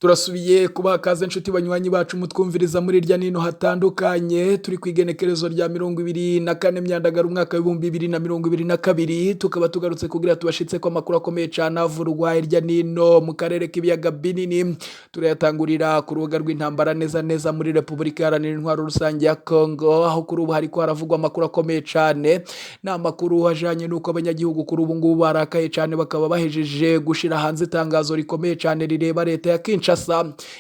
Turasubiye kubaha kaze, nshuti banywanyi bacu mutwumviriza muri irya nino hatandukanye. Turi ku igenekerezo rya 24 Myandagara, umwaka w'2022. Tukaba tugarutse kugira tubashitse ko amakuru akomeye cyane avurwa hirya nino mu karere k'ibiyaga binini. Turayatangurira ku rubuga rw'intambara, neza neza muri Repubulika Iharanira Intwaro Rusange ya Congo, aho kuri ubu hariko haravugwa amakuru akomeye cyane. Ni amakuru ajanye n'uko abanyagihugu kuri ubu ngubu barakaye cyane, bakaba bahejeje gushira hanze itangazo rikomeye cyane rireba leta ya Kinshasa.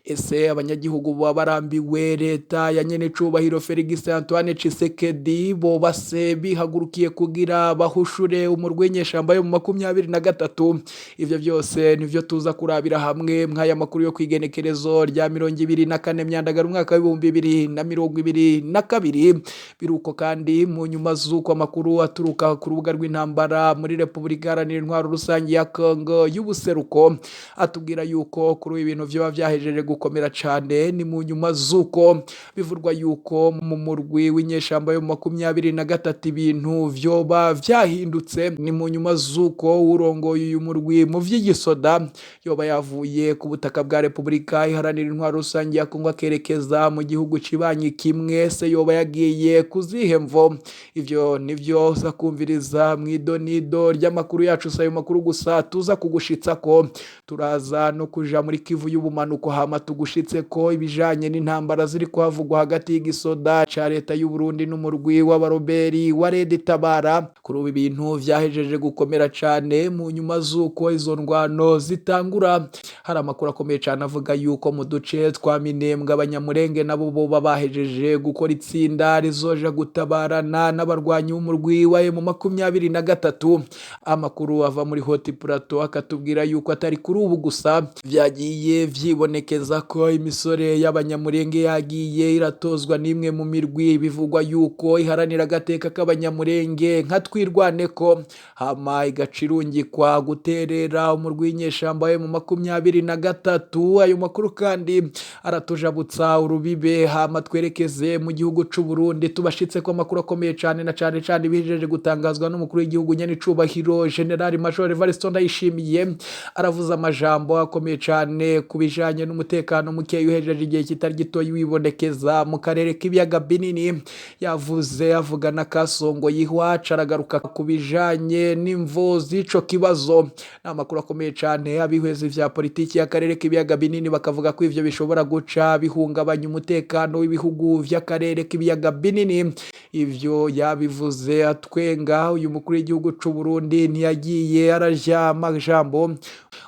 Ese abanyagihugu baba barambiwe leta ya nyenecubahiro Felix Antoine Tshisekedi? Boba se bihagurukiye kugira bahushure umurwi w'inyeshamba yo mu 23? Ivyo byose nivyo tuza kurabira hamwe mw'aya makuru yo kwigenekerezo rya 24 Myandagara, umwaka w'2022. Biruko kandi mu nyuma z'uko amakuru aturuka ku rubuga rw'intambara muri Repubulika Iharanira Intwaro Rusange ya Congo y'ubuseruko atubwira yuko kuri ubu ibintu vyoba vyahejeje gukomera cane. Ni mu nyuma z'uko bivurwa yuko mu murwi w'inyeshamba yo mu 23 ibintu vyoba vyahindutse. Ni mu nyuma z'uko urongoye uyu murwi mu vy'igisoda yoba yavuye ku butaka bwa Repubulika Iharanira Intwaro Rusange ya Kongo akerekeza mu gihugu cibanyi kimwe. Se yoba yagiye kuzihe mvo? Ivyo nivyo uza kumviriza mw'idonido ry'amakuru yacu. Si ayo makuru gusa tuza kugushitsa ko turaza no kuja muri Kivu y'ubumanuko, hama tugushitse ko ibijanye n'intambara ziri kuhavugwa hagati y'igisoda ca leta y'u Burundi n'umurwi w'abaroberi wa Red Tabara. Kuri ubu ibintu vyahejeje gukomera cane mu nyuma z'uko izo ndwano zitangura. Hari amakuru akomeye cane avuga yuko mu duce twa Minembwe Abanyamurenge nabo boba bahejeje gukora itsinda rizoja gutabarana n'abarwanyi b'umurwi wa M23. Amakuru ava muri Hoti Plateau akatubwira yuko atari kuri ubu gusa vyagiye vyibonekeza ko imisore y'Abanyamurenge yagiye iratozwa n'imwe mu mirwi bivugwa yuko iharanira agateka k'Abanyamurenge nka Twirwaneko, hama igaca irungikwa guterera umurwi w'inyeshamba mu 23. Ayo makuru kandi aratujabutsa urubibe, hama twerekeze mu gihugu c'u Burundi, tubashitse ko amakuru akomeye cane, na cane cane ibihejeje gutangazwa n'umukuru w'igihugu nyenicubahiro General Major Evariste Ndayishimiye. Aravuze amajambo akomeye cane ku bijanye n'umutekano muke uhejeje igihe kitari gito wibonekeza mu karere k'ibiyaga binini. Yavuze avuga na Kasongo yihwaca, aragaruka ku bijanye n'imvo z'ico kibazo. Ni amakuru akomeye cane. Abihweza vya politiki y'akarere k'ibiyaga binini bakavuga ko ivyo bishobora guca bihungabanya umutekano w'ibihugu vy'akarere k'ibiyaga binini. Ivyo yabivuze atwenga. Uyu mukuru w'igihugu c'u Burundi ntiyagiye araja amajambo.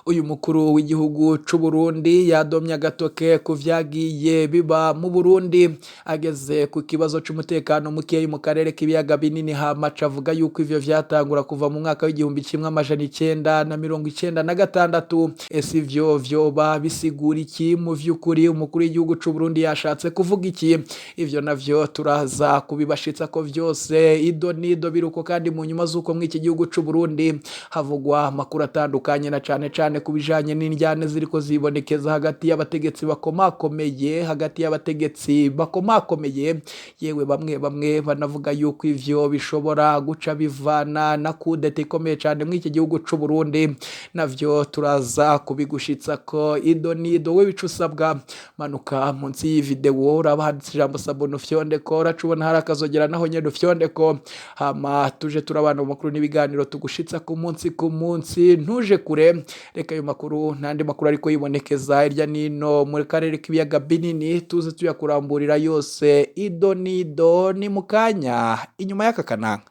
Uyu mukuru w'igihugu c'u Burundi yadomye agatoke ku vyagiye biba mu Burundi ageze ku kibazo c'umutekano mukeyi mu karere k'ibiyaga binini, hama aca avuga yuko ivyo vyatangura kuva mu mwaka w'1996. Ese ivyo vyoba bisigura iki? Mu vy'ukuri umukuru w'igihugu c'u Burundi yashatse kuvuga iki? Ivyo navyo turaza kubibashitsa ko vyose ido nido. Biruko kandi mu nyuma z'uko mw'iki gihugu c'u Burundi havugwa amakuru atandukanye, na cane cane ku bijanye n'indyane ziriko zibonekeza hagati y'abategetsi bakomakomeye, yewe bamwe bamwe banavuga yuko ivyo bishobora guca bivana na kudeta ikomeye cane mw'iki gihugu c'u Burundi. Navyo turaza kubigushitsa ko ido nido. We bica usabwa, manuka munsi y'iyi video, uraba handitse ijambo s'abonner, ufyondeko. Uraca ubona hari akazogera, naho nyene ufyondeko, hama tuje turabana mu makuru n'ibiganiro tugushitsa ku munsi ku munsi. Ntuje kure, reka ayo makuru n'andi makuru ariko yibonekeza hirya nino mu karere k'ibiyaga binini tuze tuyakuramburira yose ido nido. Ni mu kanya inyuma y'aka kananga.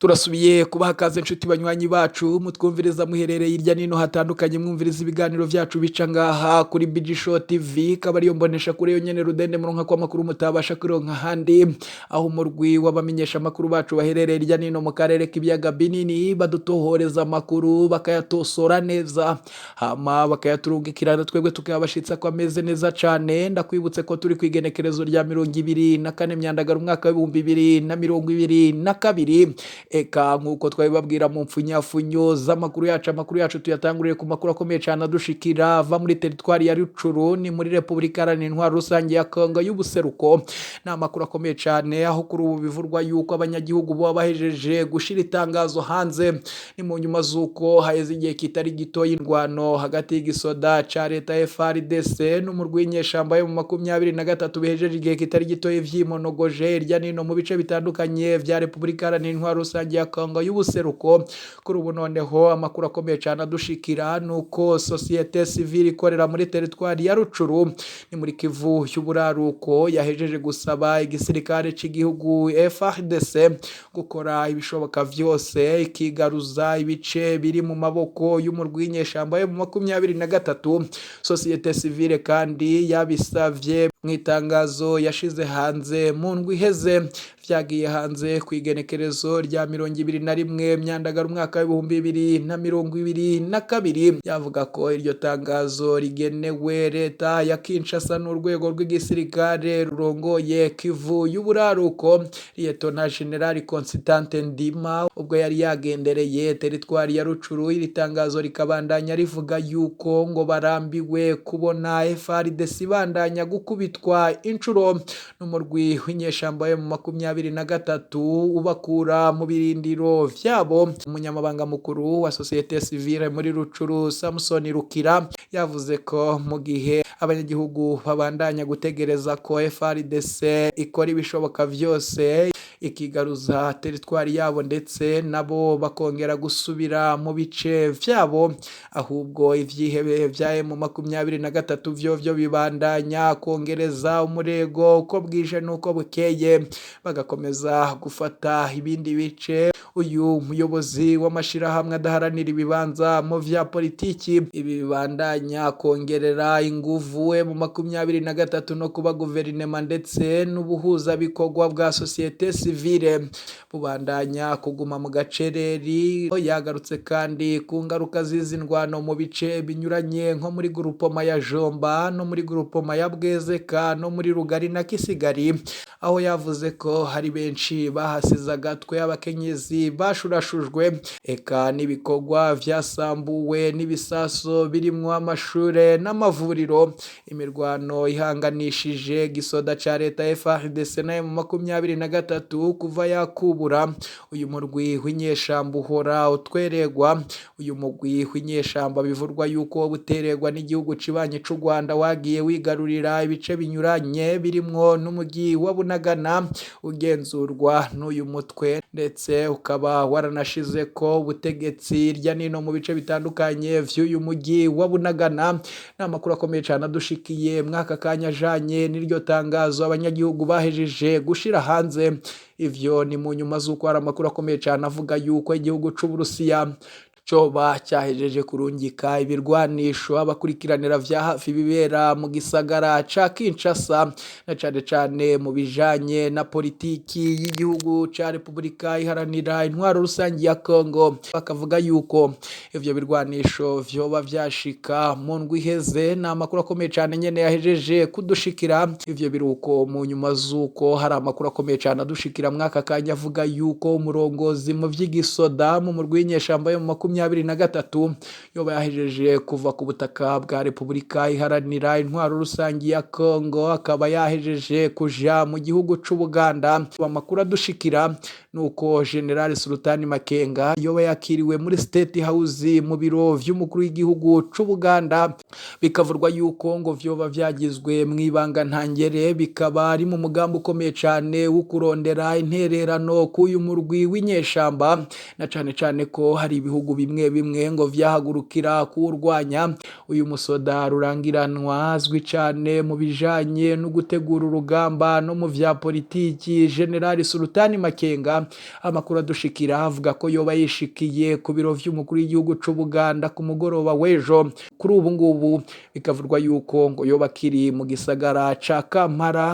Turasubiye kubaha kaze, inshuti banywanyi bacu mutwumviriza muherereye hirya nino hatandukanye, mwumviriza ibiganiro vyacu bica ngaha kuri BG Show TV, ikaba ariyo mbonesha kuri yo nyene rudende muronka ko amakuru mutabasha kuronka ahandi, aho umurwi w'abamenyesha amakuru bacu baherereye hirya nino mu karere k'ibiyaga binini badutohoreza amakuru, bakayatosora neza, hama bakayaturungikirana, twebwe tukayabashitsa ko ameze neza cane. Ndakwibutse ko turi kwigenekerezo rya 24 Myandagara, umwaka w'2022. Eka nk'uko twabibabwira mu mpfunyafunyo z'amakuru yacu, amakuru yacu tuyatanguriye ku makuru akomeye cyane adushikira ava muri teritwari ya Rucuru, ni muri Repubulika Iharanira Intwaro Rusange ya Kongo y'ubuseruko. Ni amakuru akomeye cyane aho kuri ubu bivurwa yuko abanyagihugu baba bahejeje gushira itangazo hanze. Ni mu nyuma z'uko haheze igihe kitari gito y'indwano hagati y'igisoda ca leta FARDC n'umurwi w'inyeshamba yo mu 23, bihejeje igihe kitari gito vyimonogoje hirya nino mu bice bitandukanye vya Repubulika Iharanira Intwaro Rusange ya Kongo y'ubuseruko. Kuri ubu noneho amakuru akomeye cyane adushikira nuko societe civile ikorera muri teritwari ya Rucuru, ni muri Kivu y'uburaruko, yahejeje gusaba igisirikare c'igihugu FARDC gukora ibishoboka vyose ikigaruza ibice biri mu maboko y'umurwi w'inyeshamba yo mu 23. Societe civile kandi yabisavye mu itangazo yashize hanze mu ndwi iheze, vyagiye hanze ku igenekerezo rya 21 Myandagara umwaka w'2022. Yavuga ko iryo tangazo rigenewe leta ya Kinshasa n'urwego rw'igisirikare rurongoye Kivu y'uburaruko, Liyetona General Constante Ndima, ubwo yari yagendereye teritwari ya Rucuru. Iri tangazo rikabandanya rivuga yuko ngo barambiwe kubona FARDC ibandanya gukubitwa inshuro n'umurwi w'inyeshamba yo mu 23 ubakura mu birindiro vyabo. Umunyamabanga mukuru wa societe civile muri Rucuru, Samson Rukira, yavuze ko mu gihe abanyagihugu babandanya gutegereza ko FARDC ikora ibishoboka vyose ikigaruza teritwari yabo, ndetse nabo bakongera gusubira mu bice vyabo, ahubwo ivyihebe vya M23 vyo bibandanya kongereza umurego uko bwije n'uko bukeye, bagakomeza gufata ibindi bice. Uyu muyobozi w'amashirahamwe adaharanira ibibanza mu vya politiki, ibi bibandanya kongerera inguvu M23 no kuba guverinema ndetse n'ubuhuzabikorwa bwa societe civile bubandanya kuguma mu gacereri. Yagarutse kandi ku ngaruka z'izi ndwano mu bice binyuranye nko muri grupoma ya Jomba no muri grupoma ya Bwezeka no muri Rugari na Kisigari, aho yavuze ko hari benshi bahasize agatwe, abakenyezi bashurashujwe, eka n'ibikorwa vyasambuwe n'ibisaso birimwo amashure n'amavuriro. Imirwano ihanganishije gisoda ca leta FARDC na M23 kuva yakubura uyu murwi w'inyeshamba uhora utweregwa. Uyu mugwi w'inyeshamba bivurwa yuko butererwa n'igihugu cibanye c'u Rwanda, wagiye wigarurira ibice binyuranye birimwo n'umugi wa Bunagana ugenzurwa n'uyu mutwe, ndetse ukaba waranashize ko ubutegetsi hirya nino mu bice bitandukanye vy'uyu mugi wa Bunagana. Ni amakuru akomeye cyane adushikiye mwaka kanya ajanye n'iryo tangazo abanyagihugu bahejeje gushira hanze. Ivyo ni mu nyuma z'uko hari amakuru akomeye cyane avuga yuko igihugu c'Uburusiya coba cyahejeje kurungika ibirwanisho abakurikiranira vya hafi bibera mu gisagara ca Kinshasa, na cane cane mu bijanye na politiki y'igihugu ca Repubulika Iharanira Intwaro Rusange ya Kongo. Bakavuga yuko ivyo birwanisho vyoba vyashika mu ndwi iheze. Ni amakuru akomeye cane nyene yahejeje kudushikira. Ivyo biruko mu nyuma z'uko hari amakuru akomeye cane adushikira mwaka kanya avuga yuko umurongozi mu vy'igisoda mu murwi w'inyeshamba yo mu 23 yoba yahejeje kuva ku butaka bwa Repubulika Iharanira Intwaro Rusange ya Kongo, akaba yahejeje kuja mu gihugu c'Ubuganda. Amakuru adushikira nuko General Sultani Makenga yoba yakiriwe muri State House mu biro vy'umukuru w'igihugu c'Ubuganda, bikavurwa yuko ngo vyoba vyagizwe mw'ibanga ntangere, bikaba ari mu mugambi ukomeye cane wo kurondera intererano k'uyu murwi w'inyeshamba, na cane cane ko hari ibihugu bimwe bimwe ngo vyahagurukira kuwurwanya. Uyu musoda rurangiranwa azwi cane mu bijanye no gutegura urugamba no mu vya politiki, General Sultani Makenga, amakuru adushikira avuga ko yoba yishikiye ku biro vy'umukuru w'igihugu c'Ubuganda ku mugoroba w'ejo. Kuri ubu ngubu bikavurwa yuko ngo yoba akiri mu gisagara ca Kampala,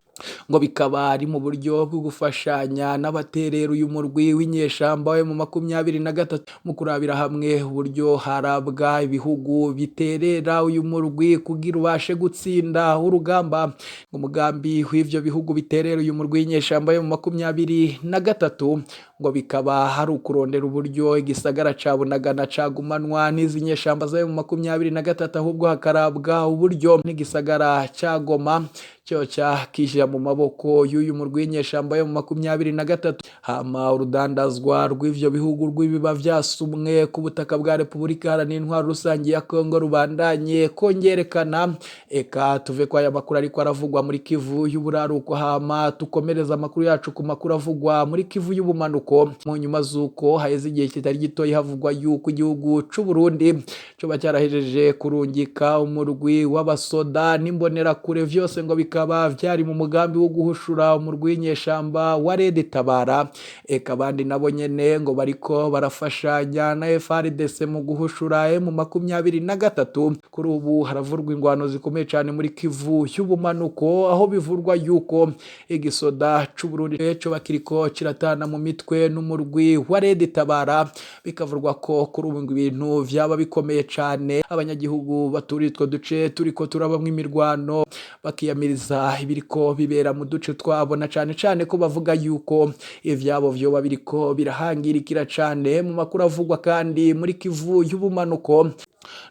ngo bikaba ari mu buryo bwo gufashanya n'abaterera uyu murwi w'inyeshamba we mu 23 mu kurabira hamwe uburyo harabwa ibihugu biterera uyu murwi kugira ubashe gutsinda urugamba. Umugambi w'ivyo bihugu biterera uyu murwi w'inyeshamba yo mu 23 Ngo bikaba hari ukurondera uburyo igisagara ca Bunagana cagumanwa n'izi nyeshamba za M23, ahubwo hakarabwa uburyo n'igisagara ca Goma cyoca kija mu maboko y'uyu murwi w'inyeshamba yo mu 23. Hama urudandazwa rw'ivyo bihugu rw'ibiba vyasumwe ku butaka bwa Repubulika Iharanira Intwaro Rusange ya Kongo rubandanye kongerekana. Eka tuve kwa aya makuru ariko aravugwa muri Kivu y'uburaruko, hama tukomereza amakuru yacu ku makuru avugwa muri Kivu y'ubumanuko. Mu nyuma z'uko haheze igihe kitari gitoyi havugwa yuko igihugu c'u Burundi coba cyarahejeje kurungika umurwi w'abasoda n'imbonerakure, vyose ngo bikaba vyari mu mugambi wo guhushura umurwi w'inyeshamba wa Red Tabara. Eka abandi nabo nyene ngo bariko barafashanya na FARDC mu guhushura M23. Kuri ubu haravurwa ingwano zikomeye cane muri Kivu y'ubumanuko, aho bivurwa yuko igisoda c'u Burundi coba kiriko kiratana mu mitwe n'umurwi wa Red Tabara. Bikavurwa ko kuri ubu ngo ibintu vyaba bikomeye cane, abanyagihugu baturiye utwo duce turiko turabamwo imirwano bakiyamiriza ibiriko bibera mu duce twabo, na cane cane ko bavuga yuko ivyabo vyoba biriko birahangirikira cane. Mu makuru avugwa kandi muri Kivu y'ubumanuko,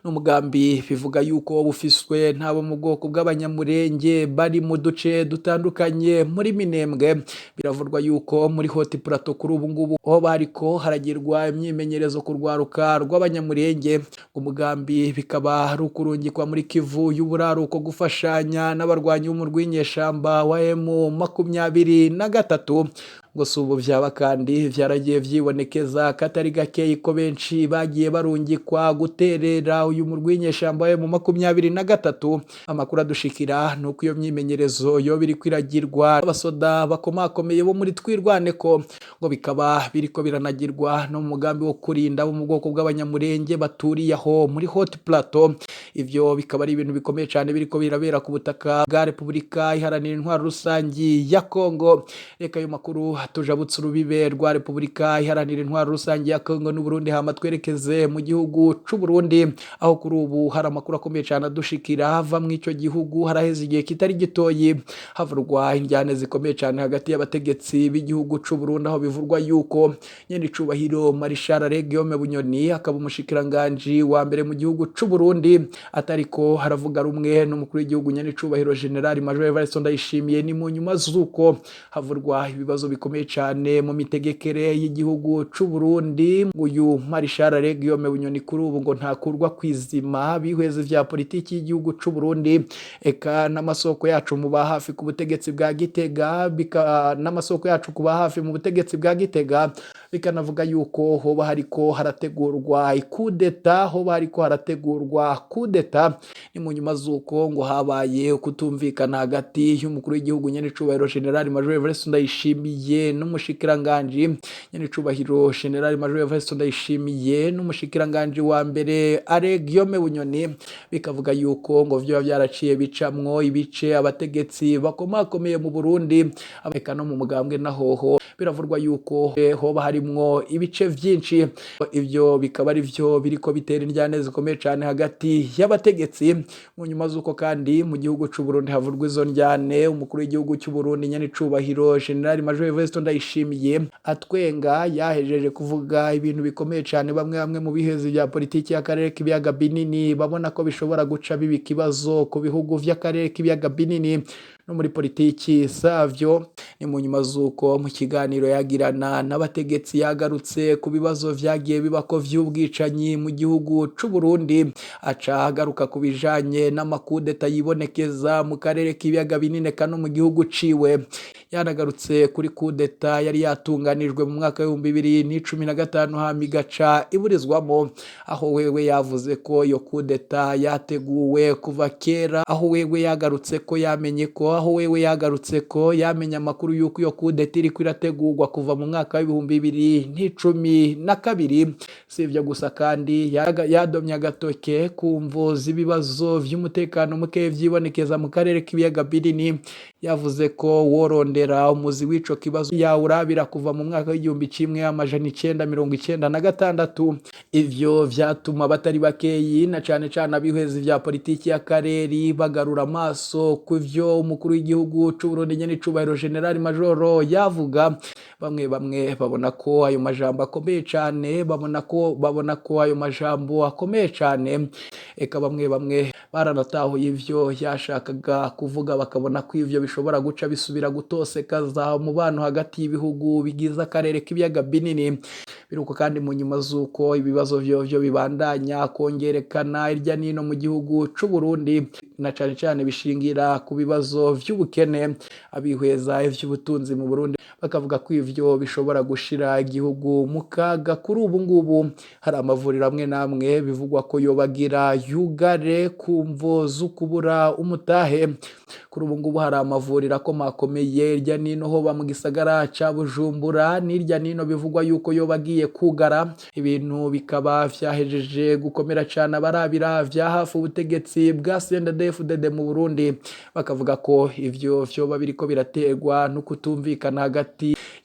n'umugambi bivuga yuko bufiswe n'abo mu bwoko bw'Abanyamurenge bari mu duce dutandukanye muri Minembwe. Biravurwa yuko muri Hoti Plateau kuri ubu ngubu ho bariko haragirwa imyimenyerezo ku rwaruka rw'Abanyamurenge. Umugambi bikaba ari ukurungikwa muri Kivu y'uburaruko gufashanya n'abarwanyi b'umurwi w'inyeshamba wa M23. Ngo si ubu vyaba kandi vyaragiye vyibonekeza katari gakeyi ko benshi bagiye barungikwa guterera uyu murwi w'inyeshamba wa M23. Amakuru adushikira nuko iyo myimenyerezo yoba iriko iragirwa abasoda bakomakomeye bo muri Twirwaneko, ngo bikaba biriko biranagirwa no mu mugambi wo kurinda abo mu bwoko bw'Abanyamurenge baturiye aho muri Hot Plateau. Ivyo bikaba ari ibintu bikomeye cane biriko birabera ku butaka bwa Repubulika Iharanira Intwaro Rusangi ya Kongo. Reka ayo makuru tujabutse urubibe rwa Repubulika Iharanira Intwaro Rusange ya Kongo n'Uburundi, hama twerekeze mu gihugu c'u Burundi, aho kuri ubu hari amakuru akomeye cane adushikira ava mw'ico gihugu. Haraheze igihe kitari gitoyi havurwa indyane zikomeye cane hagati y'abategetsi b'igihugu c'u Burundi, aho bivurwa yuko nyene icubahiro Marshal Guillaume Bunyoni, akaba umushikiranganji wa mbere mu gihugu c'u Burundi, atariko haravuga rumwe n'umukuru w'igihugu nyene icubahiro General Major Evariste Ndayishimiye. Ni mu nyuma z'uko havurwa ibibazo bikomeye cane mu mitegekere y'igihugu c'u Burundi. Uyu Marshal Guillaume Bunyoni kuri ubu ngo ntakurwa kwizima bihweze vya politiki y'igihugu c'u Burundi. Eka n'amasoko yacu mu ba hafi ku butegetsi bwa Gitega n'amasoko yacu kuba hafi mu butegetsi bwa Gitega bikanavuga yuko hoba hariko harategurwa ikudeta, hoba hariko harategurwa kudeta. Ni mu nyuma z'uko ngo habaye kutumvikana hagati y'umukuru w'igihugu nyene icubahiro General Major Evariste Ndayishimiye n'umushikiranganji nyene icubahiro General Major Evariste Ndayishimiye n'umushikiranganji wa mbere Alain Guillaume Bunyoni. Bikavuga yuko ngo vyoba vyaraciye bicamwo ibice abategetsi bakomakomeye mu Burundi, eka no mu mugambwe nahoho biravurwa yuko hoba harimwo ibice vyinshi. Ivyo bikaba ari vyo biriko bitera indyane zikomeye cane hagati y'abategetsi. Mu nyuma z'uko kandi mu gihugu c'u Burundi havurwa izo ndyane, umukuru w'igihugu c'u Burundi nyene icubahiro General Major Evariste Ndayishimiye atwenga yahejeje kuvuga ibintu bikomeye cane. Bamwe bamwe mu bihezi vya politiki y'akarere k'ibiyaga binini babona ko bishobora guca biba ikibazo ku bihugu vy'akarere k'ibiyaga binini no muri politiki savyo. Ni mu nyuma z'uko mu kiganiro yagirana n'abategetsi yagarutse ku bibazo vyagiye bibako vy'ubwicanyi mu gihugu c'u Burundi, aca agaruka ku bijanye n'amakudeta yibonekeza mu karere k'ibiyaga binini kano mu gihugu ciwe. Yanagarutse kuri kudeta yari yatunganijwe mu mwaka w'ibihumbi bibiri n'icumi na gatanu hama igaca iburizwamo, aho wewe yavuze ko iyo kudeta yateguwe kuva kera, aho wewe yagarutse ko yamenye ko aho wewe yagarutse ko yamenye amakuru y'uko iyo kudeta iriko irategurwa kuva mu mwaka w'ibihumbi bibiri n'icumi na kabiri. Si ivyo gusa kandi yadomye agatoke ku mvo z'ibibazo vy'umutekano muke vyibonekeza mu karere k'ibiyaga binini. Yavuze ko worondera umuzi w'ico kibazo yawurabira kuva mu mwaka w'igihumbi kimwe amajana icenda mirongo icenda na gatandatu. Ivyo vyatuma abatari bakeyi na cane cane abihwezi vya politiki y'akarere bagarura amaso ku vyo umukuru Umukuru w'igihugu c'u Burundi nyene icubahiro General Majoro yavuga. Bamwe bamwe babona ko ayo majambo akomeye cane, babona ko ayo majambo akomeye cane. Eka bamwe bamwe baranatahuye ivyo yashakaga kuvuga, bakabona ko ivyo bishobora guca bisubira gutosekaza umubano hagati y'ibihugu bigize akarere k'ibiyaga binini. Biruko kandi mu nyuma z'uko ibibazo vyovyo bibandanya kongerekana irya nino mu gihugu c'u Burundi, na cane cane bishingira ku bibazo vy'ubukene, abihweza ivy'ubutunzi mu Burundi bakavuga ko ivyo bishobora gushira igihugu mu kaga. Kuri ubu ngubu hari amavuriro amwe n'amwe bivugwa ko yobagira yugare ku mvo z'ukubura umutahe. Kuri ubu ngubu hari amavuriro akomakomeye irya nino hoba mu gisagara ca Bujumbura n'irya nino bivugwa yuko yoba agiye kugara, ibintu bikaba vyahejeje gukomera cane. Abarabira vya hafi ubutegetsi bwa CNDD-FDD mu Burundi bakavuga ko ivyo vyoba biriko biraterwa no kutumvikana hagati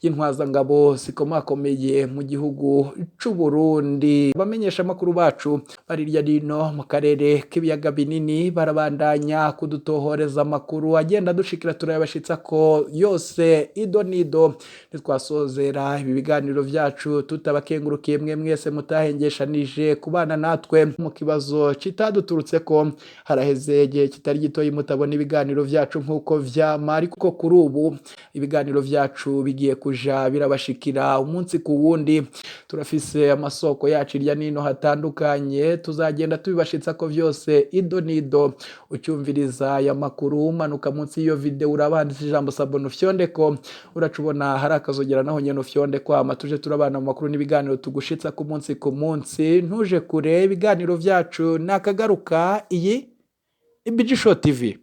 y'intwazangabo zikomakomeye mu gihugu c'u Burundi. Abamenyesha amakuru bacu bari hirya nino mu karere k'ibiyaga binini barabandanya kudutohoreza amakuru agenda dushikira, turayabashitsa ko yose ido nido. Ntitwasozera ibi biganiro vyacu tutabakengurukiye mwe mwese mutahengeshanije kubana natwe mu kibazo kitaduturutse ko haraheze igihe kitari gitoyi mutabona ibiganiro vyacu nk'uko vyama, ariko kuri ubu ibiganiro vyacu bigiye kuja birabashikira umunsi ku wundi. Turafise amasoko yacu irya nino hatandukanye, tuzagenda tubibashitsa ko vyose ido nido. Ucyumviriza aya makuru, umanuka munsi y'iyo video urabanditse ijambo "s'abonner", ufyondeko, uraca ubona hari akazogera, naho nyene ufyondeko, hama tuje turabana mu makuru n'ibiganiro tugushitsa ku munsi ku munsi. Ntuje kure, ibiganiro vyacu nakagaruka. Iyi Ibijisho TV.